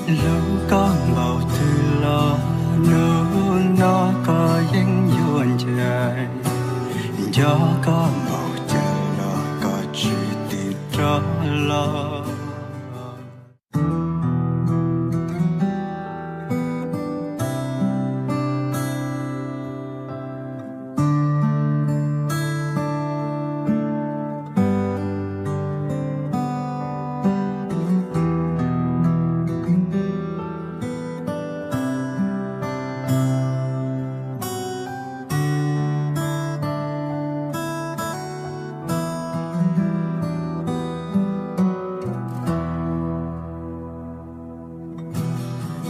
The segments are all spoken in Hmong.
Hlub koj npaum twg los hnub no koj yeej yuav ncaim, nco koj npaum cas los koj tsis tim rov los.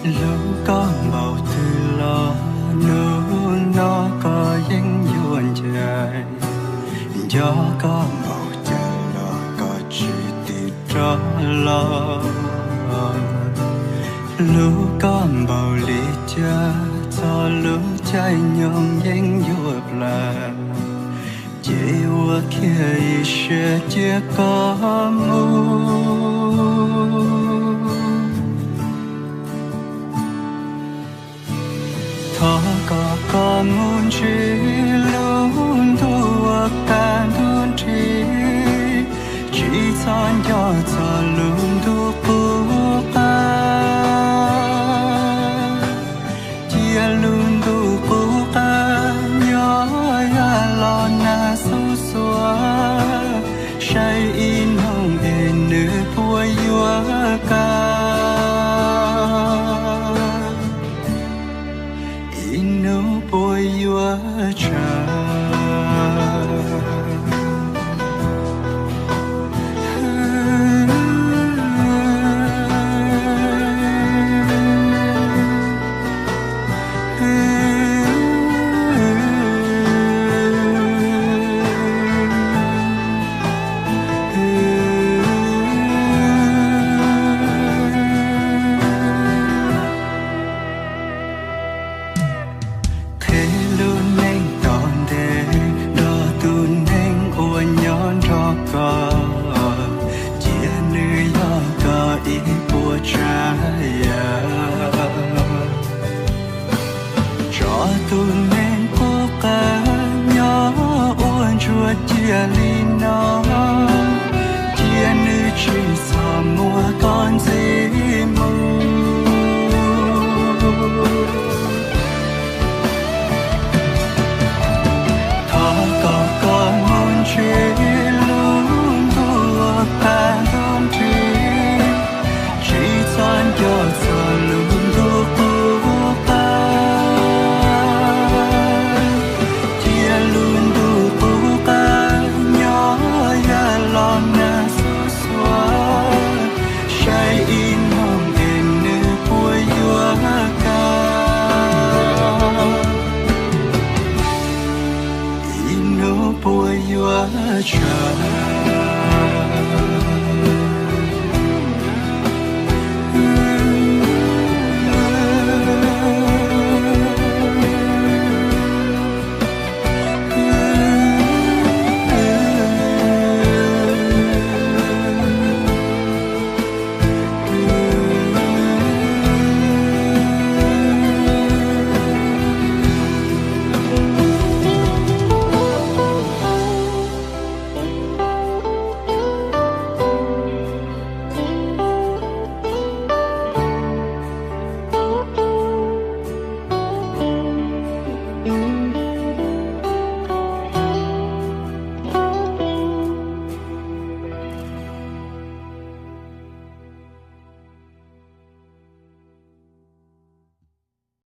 Hlub koj npaum twg los hnub no koj yeej yuav ncaim, nco koj npaum cas los koj tsis tim rov los. Hlub koj npaum li cas txog lub caij nyoog yeej yuav plawg, ces ua kiag ib siab cia koj mus. Thov kom koj mus ntsib lub ntuj uas kaj ntug nrig, tsis txhob nco txog lub ntuj qub qab. Cia lub ntuj qub qab nyob yam los nag xuab xuav, saib ib hnub es nws puas yuav kaj, ib hnub puas yuav tsaug. Qhia lub neej tom ntej nrog tus neeg uas nyob nrog koj, cia nws yog koj ib puas tsav yam. Tso tus neeg qub qab nyob ua ntsuag cia li no, cia nws tsis txhob muab koj ntxiv mus. Thov kom koj mus ntsib lub ntuj uas kaj ntug nrig, tsis txhob nco txog lub ntuj qub qab. Cia lub ntuj qub qab nyob yam los nag xuab xuav, saib ib hnub es nws puas yuav kaj, ib hnub puas yuav tsaug.